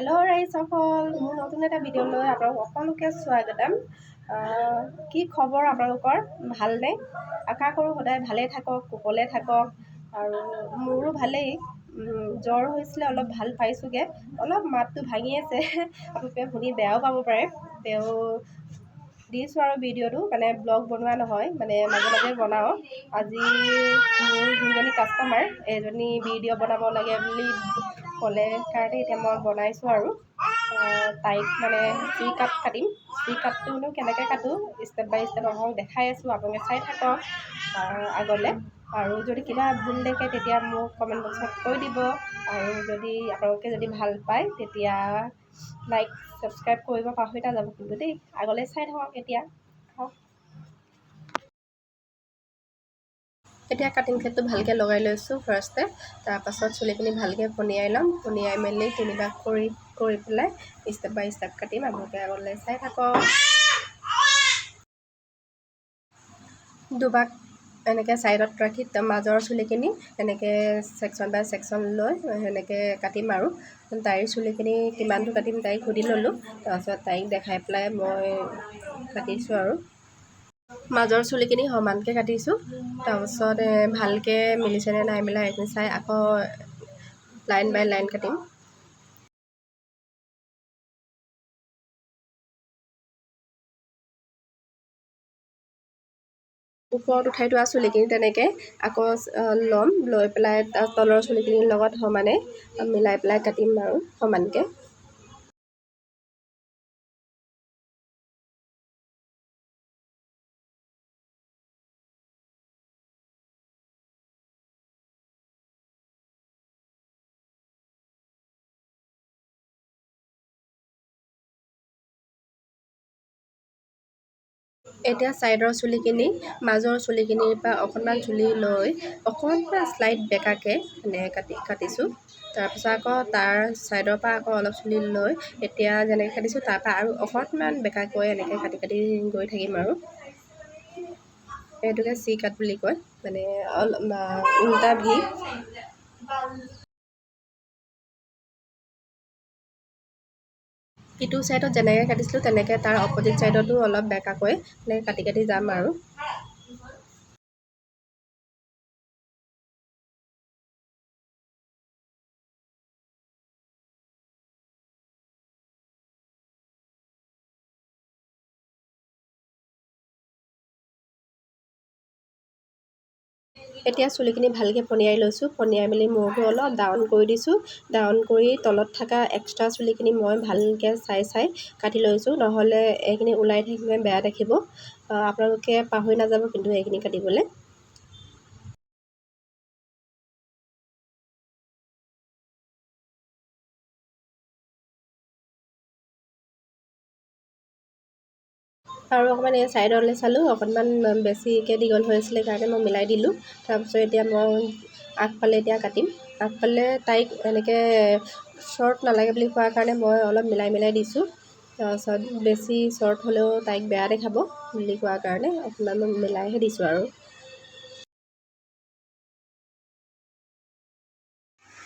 Hello' ৰাইজসকল, মোৰ নতুন এটা ভিডিঅ' লৈ আপোনালোক সকলোকে স্বাগতম। কি খবৰ আপোনালোকৰ, ভালনে? আশা কৰোঁ সদায় ভালে থাকক, কুশলে থাকক। আৰু মোৰো ভালেই। জ্বৰ হৈছিলে, অলপ ভাল পাইছোঁগৈ। অলপ মাতটো ভাঙি আছে, আপোনালোকে শুনি বেয়াও পাব পাৰে। তেওঁ দিছোঁ আৰু ভিডিঅ'টো, মানে ব্লগ বনোৱা নহয়, মানে মাজে মাজে বনাওঁ। আজি মোৰ যোনজনী কাষ্টমাৰ, এইজনী ভিডিঅ' বনাব লাগে বুলি ক'লে কাৰণে এতিয়া মই বনাইছোঁ। আৰু তাইক মানে চি কাট কাটিম। চি কাটটোনো কেনেকৈ কাটোঁ ষ্টেপ বাই ষ্টেপ আপোনালোকক দেখাই আছোঁ, আপোনালোকে চাই থাকক আগলৈ। আৰু যদি কিবা ভুল দেখে তেতিয়া মোক কমেণ্ট বক্সত কৈ দিব। আৰু যদি আপোনালোকে যদি ভাল পায় তেতিয়া লাইক ছাবস্ক্ৰাইব কৰিব পাহৰি নাযাব কিন্তু দেই। আগলৈ চাই থাকক। এতিয়া এতিয়া কাটিং সেটটো ভালকৈ লগাই লৈছোঁ ফাৰ্ষ্টে। তাৰপাছত চুলিখিনি ভালকৈ ফণিয়াই ল'ম। ফণিয়াই মেলি তিনিবাৰ কৰি কৰি পেলাই ষ্টেপ বাই ষ্টেপ কাটিম। আপোনালোকে আগলৈ চাই থাকক। দুবাক এনেকৈ ছাইডত ৰাখি মাজৰ চুলিখিনি এনেকৈ ছেকশ্যন বাই ছেকশ্যন লৈ সেনেকৈ কাটিম। আৰু তাইৰ চুলিখিনি কিমানটো কাটিম তাইক সুধি ল'লোঁ। তাৰপাছত তাইক দেখাই পেলাই মই কাটিছোঁ। আৰু মাজৰ চুলিখিনি সমানকৈ কাটিছোঁ। তাৰপাছত ভালকৈ মিলিছেনে নাই মিলা সেইখিনি চাই আকৌ লাইন বাই লাইন কাটিম। ওপৰত উঠাই থোৱা চুলিখিনি তেনেকৈ আকৌ ল'ম, লৈ পেলাই তলৰ চুলিখিনিৰ লগত সমানে মিলাই পেলাই কাটিম আৰু সমানকৈ। এতিয়া ছাইডৰ চুলিখিনি মাজৰ চুলিখিনিৰ পৰা অকণমান চুলি লৈ অকণমান শ্লাইড বেকাকৈ মানে কাটিছোঁ। তাৰপিছত আকৌ তাৰ ছাইডৰ পৰা আকৌ অলপ চুলি লৈ এতিয়া যেনেকৈ কাটিছোঁ তাৰপৰা আৰু অকণমান বেকাকৈ এনেকৈ কাটি কাটি গৈ থাকিম। আৰু এইটোকে চি কাট বুলি কয়, মানে অলপ উল্টা ভি। ইটো ছাইডত যেনেকৈ কাটিছিলোঁ তেনেকৈ তাৰ অপজিট ছাইডতো অলপ বেকাকৈ এনেকৈ কাটি কাটি যাম। আৰু এতিয়া চুলিখিনি ভালকৈ ফণিয়াই লৈছোঁ। ফণিয়াই মেলি মূৰটো অলপ ডাউন কৰি দিছোঁ। ডাউন কৰি তলত থকা এক্সট্ৰা চুলিখিনি মই ভালকৈ চাই চাই কাটি লৈছোঁ, নহ'লে এইখিনি ওলাই থাকিলে বেয়া দেখিব। আপোনালোকে পাহৰি নাযাব কিন্তু এইখিনি কাটিবলৈ। আৰু অকণমান এই ছাইডলৈ চালোঁ, অকণমান বেছিকৈ দীঘল হৈ আছিলে কাৰণে মই মিলাই দিলোঁ। তাৰপিছত এতিয়া মই আগফালে এতিয়া কাটিম। আগফালে তাইক এনেকৈ শ্বৰ্ট নালাগে বুলি কোৱাৰ কাৰণে মই অলপ মিলাই মিলাই দিছোঁ। তাৰপাছত বেছি শ্বৰ্ট হ'লেও তাইক বেয়া দেখাব বুলি কোৱাৰ কাৰণে অকণমান মই মিলাইহে দিছোঁ। আৰু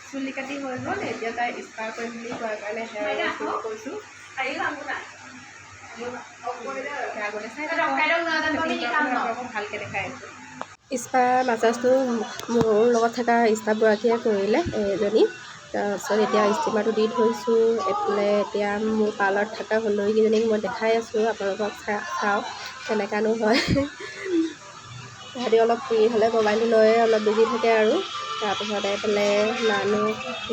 চুলি কাটি হৈ গ'ল। এতিয়া তাই স্পা কৰিম বুলি কোৱাৰ কাৰণে হেয়াৰ কৰিছোঁ। ভালকৈ দেখাই আছোঁ। স্পা মাছাজটো মোৰ লগত থকা ষ্টাফগৰাকীয়ে কৰিলে, এজনী। তাৰপিছত এতিয়া ষ্টিমাৰটো দি থৈছোঁ এইফালে। এতিয়া মোৰ পাৰ্লাৰত থকা সুন্দৰীকেইজনীক মই দেখাই আছোঁ, আপোনালোকক চাওক কেনেকুৱানো হয়। তাহাঁতি অলপ ফ্ৰী হ'লে মোবাইলটো লৈ অলপ বিজি থাকে। আৰু তাৰপিছত এইফালে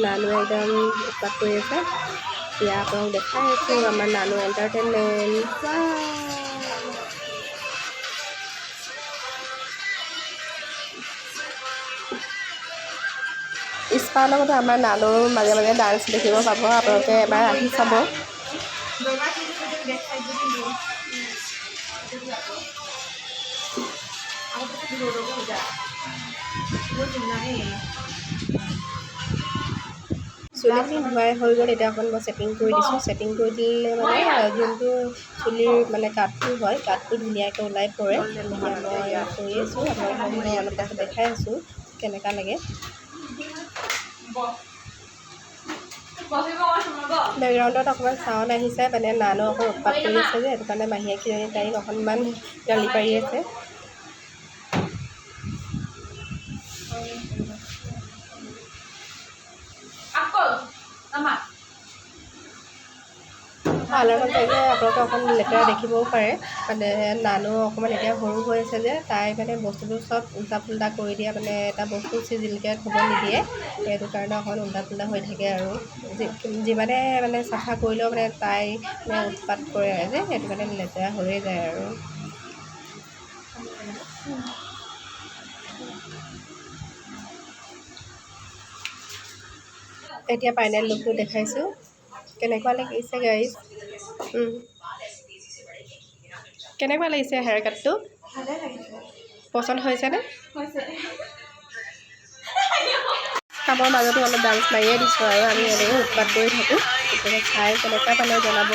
নানুৱে একদম উৎপাত কৰি আছে। এতিয়া আপোনাক দেখাই আছোঁ আমাৰ নানু এণ্টাৰটেইনমেণ্ট। স্পাৰ লগতো আমাৰ নানুৰ মাজে মাজে ডান্স দেখিব পাব, আপোনালোকে এবাৰ আহি চাব। চুলিখিনি ধুৱাই হৈ গ'ল। এতিয়া অকণ মই ছেটিং কৰি দিছোঁ। ছেটিং কৰি দিলে মানে যোনটো চুলিৰ মানে কাটটো হয়, কাটটো ধুনীয়াকৈ ওলাই পৰে। এতিয়া মই কৰি আছোঁ, আপোনালোকক মই অলপ পাছত দেখাই আছোঁ কেনেকুৱা লাগে। বেকগ্ৰাউণ্ডত অকণমান চাউণ্ড আহিছে, মানে নানো অকণ উৎপাত কৰি আছে যে, সেইটো কাৰণে মাহীয়েকজনী তাইক অকণমান গালি পাৰি আছে। পাৰ্লাৰখন চাগে আপোনালোকে অকণ লেতেৰা দেখিবও পাৰে, মানে নানো অকণমান এতিয়া সৰু হৈ আছে যে, তাই মানে বস্তুবোৰ চব উল্টা পুল্টা কৰি দিয়ে, মানে এটা বস্তু চিজিলকৈ থ'ব নিদিয়ে, সেইটো কাৰণে অকণ উল্টা পুল্টা হৈ থাকে। আৰু যিমানে মানে চাফা কৰিলেও মানে তাই মানে উৎপাত কৰে যে, সেইটো কাৰণে লেতেৰা হৈয়ে যায়। আৰু এতিয়া ফাইনেল লুকটো দেখাইছোঁ, কেনেকুৱা লাগিছে গাইজ? কেনেকুৱা লাগিছে হেয়াৰ কাটটো? পচন্দ হৈছেনে? কামৰ মাজতো অলপ ডান্স মাৰিয়ে দিছোঁ আৰু আমি এনেকৈ উৎপাত কৰি থাকোঁ। গতিকে চাই কেনেকুৱা পালে জনাব।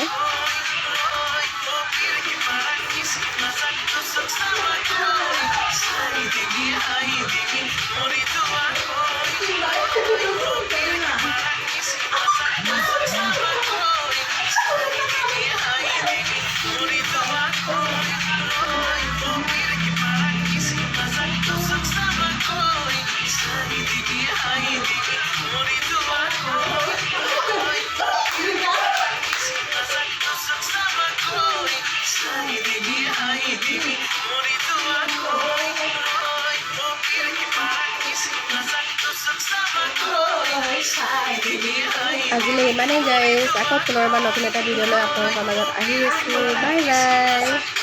আজিলৈ ইমানেই গাইজ, আকৌ পুনৰবাৰ নতুন এটা ভিডিঅ' লৈ আপোনালোকৰ মাজত আহি আছোঁ। Bye bye.